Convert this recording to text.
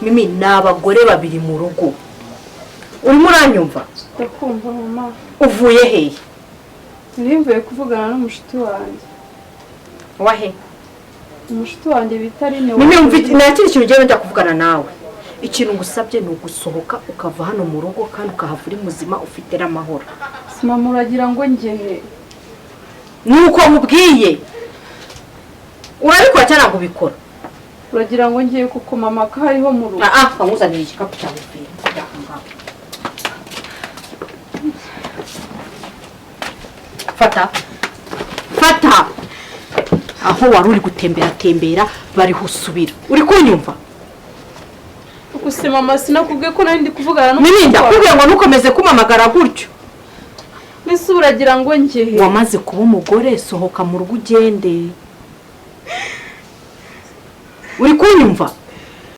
Mimi, ni abagore babiri mu rugo. Urimo uranyumva? Ndakumva, mama. Uvuye hehe? Nari mvuye kuvugana n'umushuti wanjye. Wahe? Umushuti wanjye bita Aline. Mimi, umva, nta kindi kintu ugiye njya kuvugana nawe. Ikintu ngusabye ni ugusohoka ukava hano mu rugo, kandi ukahava uri muzima, ufite n'amahoro. Mama, uragira ngo njye? Ni uko nkubwiye. Urabikora cyangwa ntabwo ubikora? Uragira ngo ngiye kuko mama ko hariho mu rugo? Ah, nkuzanire igikapu cyawe mvuye aho ngaho. Fata, fata. Aho wari uri gutembera tembera bariho usubira. Uri kunyumva? Gusa mama, sinakubwiye ko nari ndi kuvugana Mimi, n'umushuti wawe? Ndakubwiye ngo ntukomeze kumpamagara gutyo. Mbese uragira ngo njye? Wamaze kuba umugore, sohoka mu rugo ugende. Uri kunyumva?